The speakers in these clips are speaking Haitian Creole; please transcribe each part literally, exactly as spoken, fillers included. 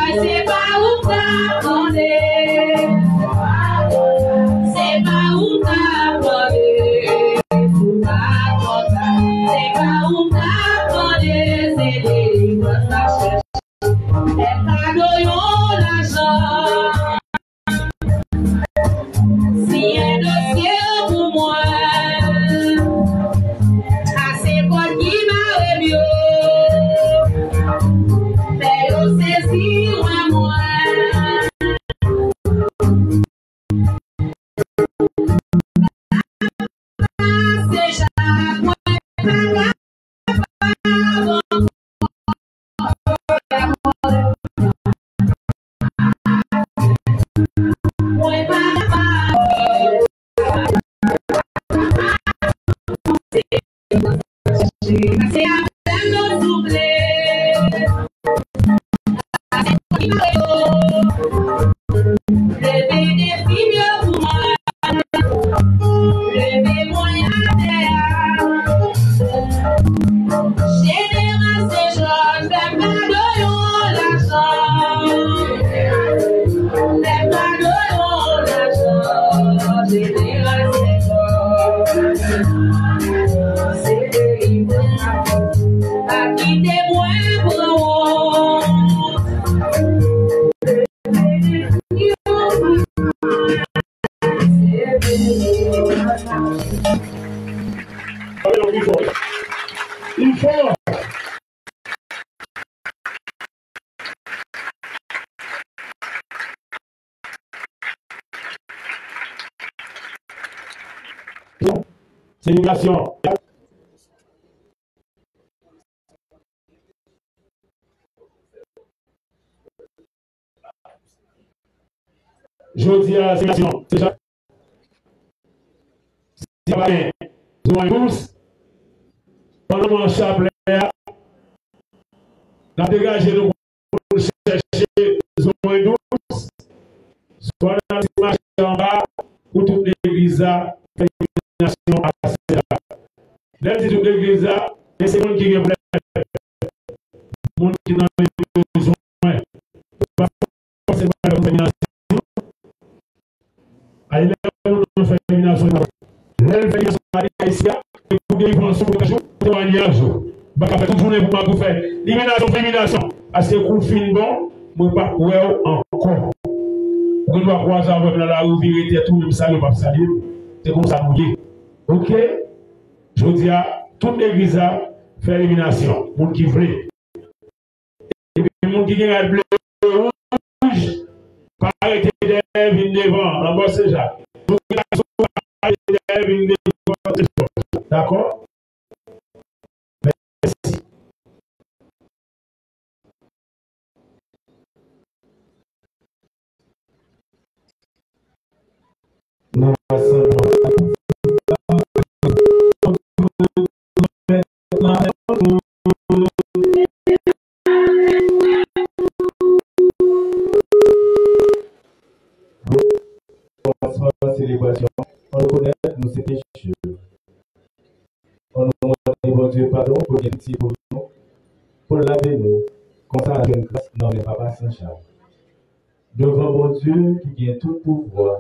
Se pa ou m t ap mande. Se pa ou m t ap mande. Ou pa kontan. Se pa ou m t ap mande. Se delivrans m ap chèche. Fè m kado yon lajan. Siyen dosye yo pou mwen. Kase kòd ki mare m yo. Fè yo sezi wè mwen. Pase chak mwen pa kapab ankò. Mwen pa kapab. Se avè m yo souple. Leve defi m yo pou mwen. Leve mwen atè a. Jeneral Sejòj, fè m kado yon lajan. Fè m kado yon lajan. Jeneral Sejòj. Se delivrans. Pa kite mwen pran wont. Selebrasyon. Jodi a, selebrasyon. Se sa. Si pa gen zon dous, pandan mwen chaplè a, n ap degaje nou pou n chèche zon dous, swa nan ti mache anba, pou tout legliz la fè ilinasyon a Sentjak. Lè m di tout legliz la, men se moun ki gen pwoblèm, moun ki nan bezwen, pa fòseman lè pou fè ilinasyon. Ay, lè moun nan fè ilinasyon, lè l fè ilinasyon, pa de isi a, e pou delivrans ou, pou temwayaj ou. M pa ka fè tout jounen pou m ap fè ilinasyon, fè ilinasyon. Paske kou fin bon, mwen p ap wè w ankò. Ou gen dwa kwaze avè m nan lari, ou vire tèt ou, menm salye ou p ap salye m. Se konsa nou ye. Oke? Jodi a, tout legliz la fè ilinasyon. Moun ki vle. Epi moun ki gen rad ble, wouj, pa rete dèyè, vin devan, nan bò Sentjak. Moun ki gason, pa rete dèyè, vin devan Sentjak. Dakò? Mèsi. Nan rasanbleman. Kòmansman selebrasyon an, ann rekonèt nou se peche. Ann mande Bondye padon pou l gen pitye pou nou, pou l lave nou, konsa n a jwenn gras nan men Papa Sentjak. Devan Bondye ki gen tout pouvwa,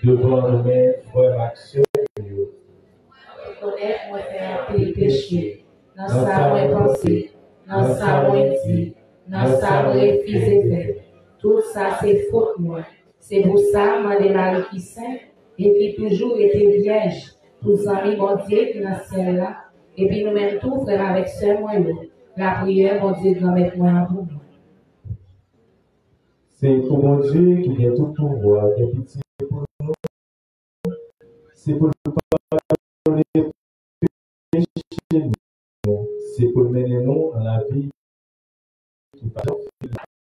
devan nou menm, frè m ak sè m yo, rekonèt mwen fè anpil peche, nan sa mwen panse, nan sa mwen di, nan sa mwen refize fè. Tout sa se fot mwen. Se pou sa, m mande Mari ki sen e ki toujou rete vyèj, pou zanmi Bondye ki nan syèl la, epi nou menm tou, frè m avèk sè mwen yo, lapriyè Bondye Granmèt mwen an pou mwen. Se pou Bondye ki gen tout pouvwa gen pitye pou nou, se pou l padone peche nou, se pou l mennen nou nan lavi ki pa